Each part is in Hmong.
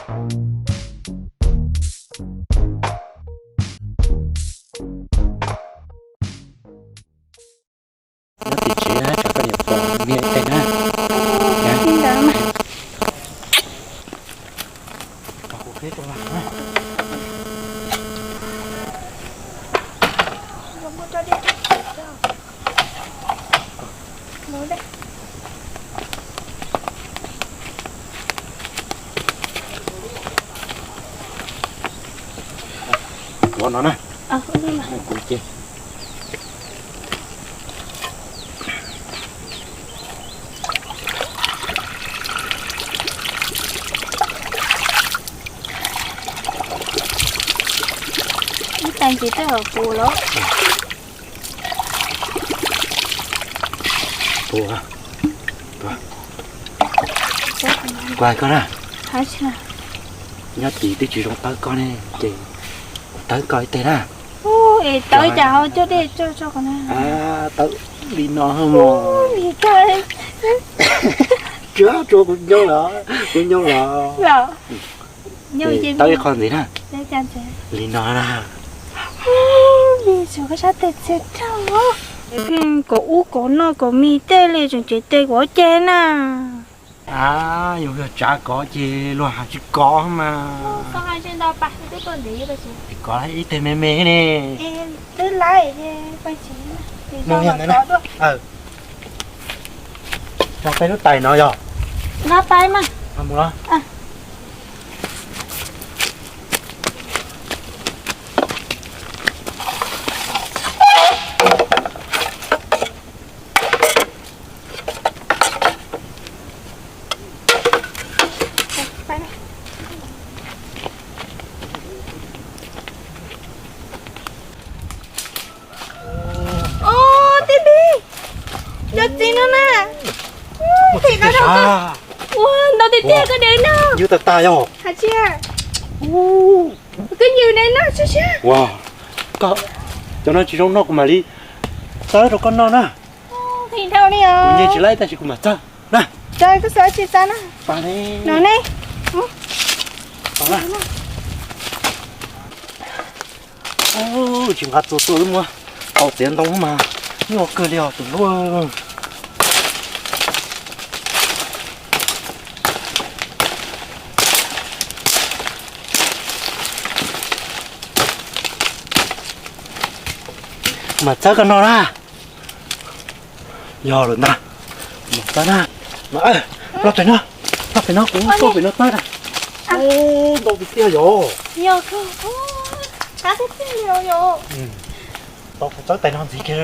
Nyob tim tsev na, tsam koj niam pom niam tes na. Ua no na. Kuv ces ib tag ntsig tej hauv puv los. Puv, kuv hais koj na, nyob tim twb tsis zoo tawb koj ne, ces kuv tawb koj ib teg na. Es tawb cas ho coj dej coj tso ko na. Tawb li no mog. Tsuav tsuav kuv nyob los, kuv nyob los. Tawb ib qho ntxiv na. Li no na. Koj sab tes txias rau. Pheej kom ub kom no kom mis tej li tseem tsev tes kom ua ke na. A, yog tsav kov ces luag hais tsis kov mas. Kov ib teg me me ne. Mus yog ntawd na. Cog peb lub tais no yog. Mus los. Ub, tij tij, cov txiv no na. Ua ntau tiag tiag koj dev no. Yus tas tas yog. Hais tsis, koj yws dev no sib sib. Ua, koj, cov no tsis zoo noj kuv mam li txawb rau koj noj na. Kuv nyiam tsis laib tab sis kuv mam txawb na. Koj xav tsis xav na. No ne. Tsis nqa txua txua wb muab tau txiav ntoo mas nyuaj kawg li os tus hlub. Mas txawb koj no na. Yog lawm ntag. Mas txawb na. Los pem no, los pem no kuv tuaj pem no txawb na. Ntau tiag tiag yog. Tau kuv txawb tais no ntxiv kiag.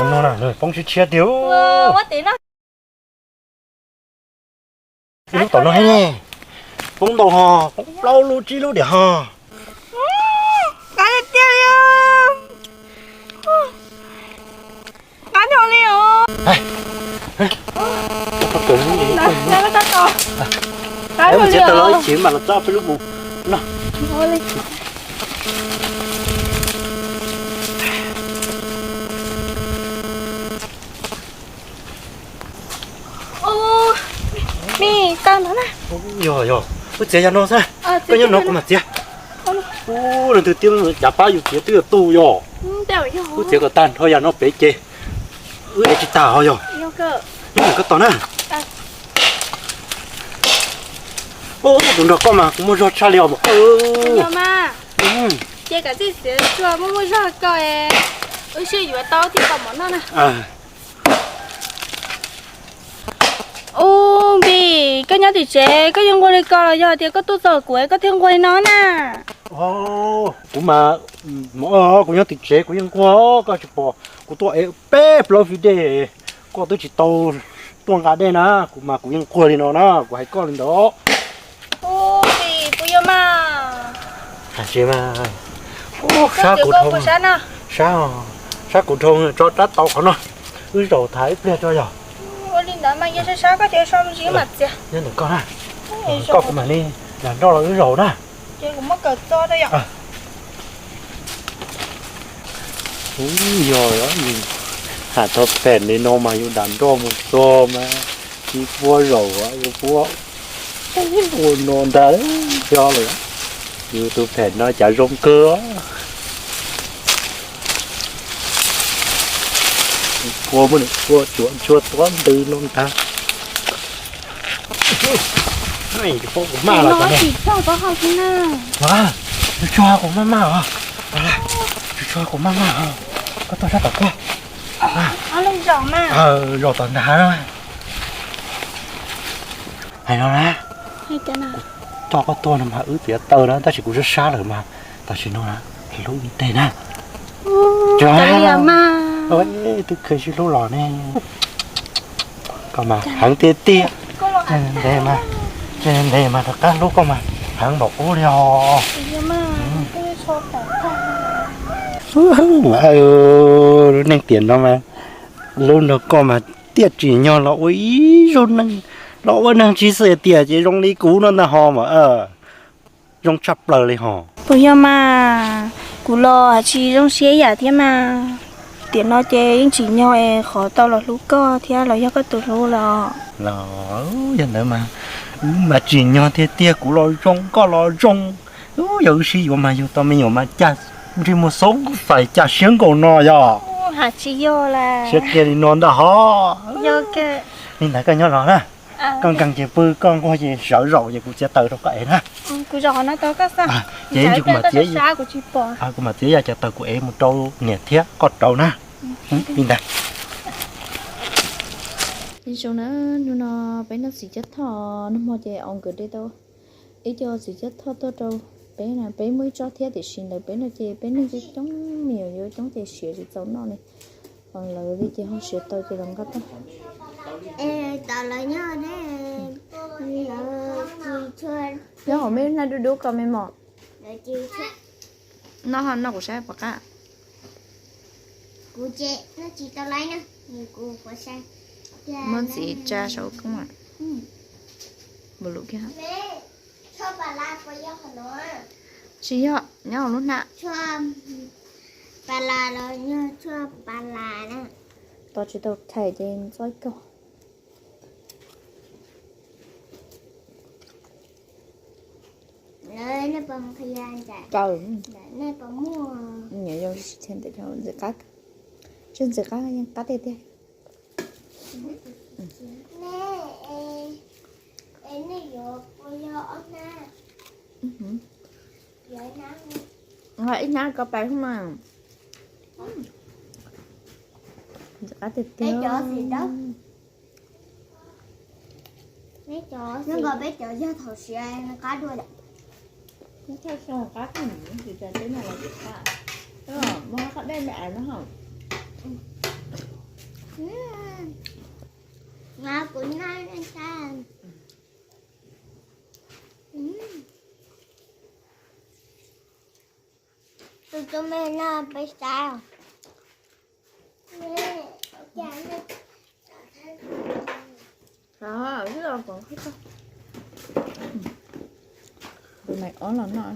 No na, poob tshiab tshiab tiag. Ib lub tom no ne, poob ntau ho, poob plaub lub tsib lub diam ho. Qab tiag tiag li. Qab dhau li os. Mus txiav tau los ib chim mam los txog peb lub mus no. Yog yog, wb txiav yog no xwb, koj nyob no kuv mam txiav. Ub, leej twg tiab cav pab yus txiav twb yog tu yog. Wb txiav kom tag nrho yam no pem ces wb ev tsis tag ho yog. Nyob ntawm koj tos na. Ub, tus nrog koj mas kuv muaj zog tshaj li os. Ces kav tsij txiav tsuag muaj muaj zog koj, wb sib yuav tau thiaj tau mov noj na. Ub, Npis, koj nyob tim tsev koj yeej nquag li ko los yog tias koj tuaj txog kuv koj thiaj nquag li no na? Kuv mas, kuv nyob tim tsev kuv yeej nquag, koj tsis pom kuv tuaj ev peb plaub fwj dej, koj twb tsis tau tuaj nqa dej na, kuv mas kuv yeej nquag li no na, kuv hais koj li ntawd. Ub, Npis, puas yog mas? Hais tsis mas, sab kuv dhau, sab, sab kuv dhau tso rab tau qhov no, wb zaum tham ib pliag tso yog. Ua li ntawd mas yog sab sab koj ces so me ntsis mam txiav. Nyob ntawm koj na, koj kuv mam li lam nroj los wb zaum na. Ces kuv muab kawm txo rau yom. Ub, yog, yus ham tau phem li no mas yus dam nroj mus txog mas tsis puab zaum, yus puab ua no ntag xyov lawm. Yus tus phem no cas zoo kawg. Puab muab nws puab tsuav ntsuab tuab ntws no ntag. Tsis tso kuv maj maj os, tsis tso kuv maj maj os. Koj tuaj sab tom koj. Zaum tom ntag. Hais no na, coj koj tuaj no mas wb txiav taw na, tab sis kuv sab sab lawm mas tam sim no na hlub ib teg na. Twb kheev sib hlub los ne. Koj mas heev tiag tiag. Ntev mas, ntev mas rov qab hlub koj mas heev npaum ub li os. Lub neej tiam no mas hlub nrog koj mas tiaj tsim nyog los ua ib zaug neeg, los ua neeg tsis xwm tiam ces zoo li kuv no ntag ho mas zoo tshaj plaws li ho. Puas yog mas, kuv los tsis zoo siab yam thiab mas. Tiam no ces yeej tsim nyog es qhov tau los hlub koj thiab los yog koj tus hlub los. Los yog ntawd mas, wb mas tsim nyog tiag tiag, kuv los zoo koj los zoo. Yog wb sib yuav mas yug tau me nyuam mas cas ntsej muag xoob fais cas siab nkaus no yog. Siab kiag li no ntag ho. Li ntawd koj nyob los na. Koj nkees ces pw, koj nquag ces sawv zaum ces kuv txiav taws rau koj ev na. Ces kuv mam txiav, kuv mam txiav yam cov taws kuv ev mus rau niam thiab koj rau na. Li ntawd. Zoo na, hnub no peb noj txiv cuab thoj, nag hmo ces au nkawd de tau ib co txiv cuab thoj tuaj rau peb na, peb muaj ib tsob thiab tiam sis ntawd peb noj ces peb neeg coob coob, me nyuam yuav coob ces siav tsis txaus noj li. Ho lawv li ces ho siav tau ces los nqa tuaj. Nyob hauv me na, dub dub ko me mom. Noj ho noj kuv saib puas qab. Muab ntxiv tsa saum koob. Npaum lus kiag. Tsis yog, nyob hauv lub hnab. Tos tsis tau khais ces ntxob ib kaug. Kaw, nyob zoo tsis txhia ntawm ntxim qab, tsis ntxim qab yeej qab tiag tiag. Ib hnab ko pais mas. Ntxim qab tiag tiag. Nyob nkaus peb cov yog thaum siav nws qab dua yom. Thaj xyoo qab kawg, tsis tas teb no los tsis qab. Muab qab dej me av no hauv. Kuv noj, tus me no peb saib. Tus me ob los noj.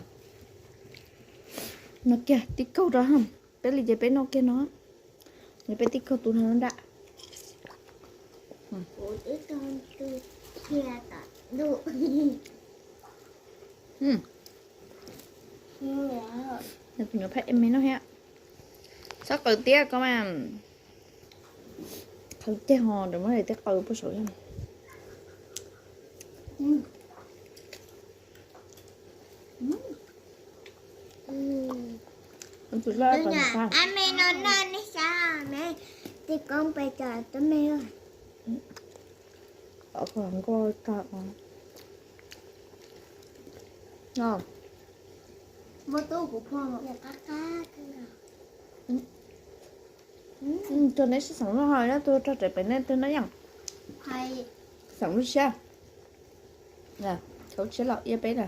Noj kiag tib kaug rau ha. Peb li ces peb noj kiag no. Peb tib kaug tus no nrab. Tus nyuam phaj me no thiab. Txhob qaws tiab ko mas. Qhawv ceg ho rau muab tej qaws puag saum yog. Ab me no noj nej saib me, tej koob pes tsawg tus me. Muab tub kuv pog. Tuag neb sib xeem lub hau, tuag rog tseem pem nej tuag noj yeej. Xeem lub siab. Khauv tshiab los ia peb na.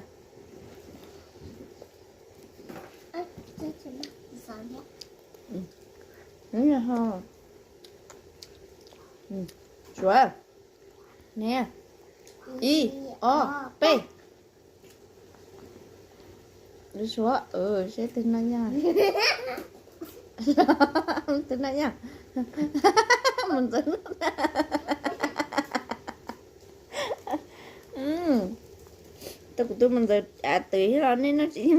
Suav, ne, ib, ob, peb. Suav, seb twg noj yeej. Tus no yog mus ntxawv. Tau kuv tus mus ntxawv av twv los nej noj tsis yeej.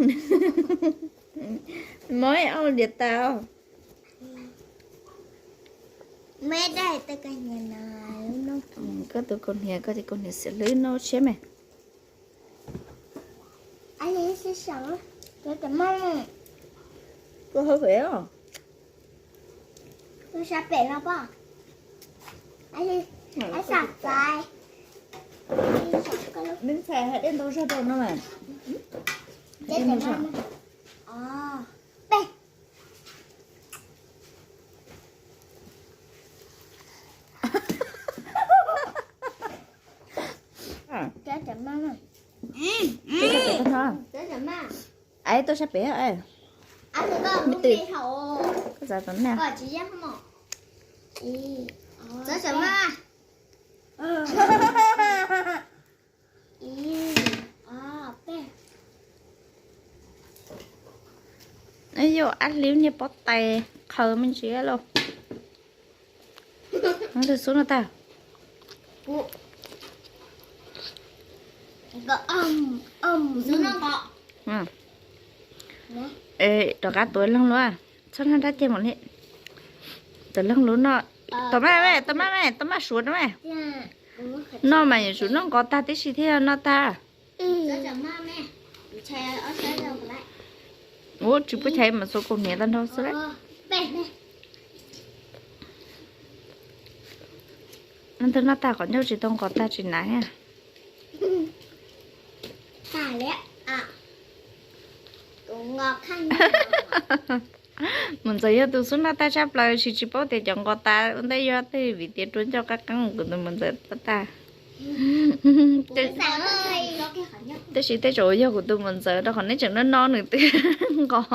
Mob ib ob diav tas. Koj tus kaus hniav, koj tus kaus hniav xiav hlwb noj tshiab me. Koj hau pem os. Sab pem no poj. Ib ntxhais hais dej ntau zog rau no mas. Ai tuaj sab pem. Me twm, koj txav tom na. Yog ab hliv niag pob tais qhaws me ntsis lauj. Tus xub no tag. Rov qab tuav leeg lub, txhob noj dab ceg mam li. Tuav leeg lub no, tau maj, tau maj, tau maj suav no mas. Noj mas yuav tsum noj nqos tag tib si thiaj noj tag. Ua tsis pub chais mas xuas kaus hniav tag nrho xwb lawm. Leej twg noj tag qhov ncauj tsis tau nqos tag tsis hnav. Mus ntxawm yog tus xub noj tag tshaj plaws, tsis tsis paub tias cov nqos tas ua ntej yog twg vim tias rua ncauj qab qeeb kuv tus mus ntxawm tag. Tab sis tej zaum yog kuv tus mus ntxawm rau qhov neb tseem noj noj nws twb nqos.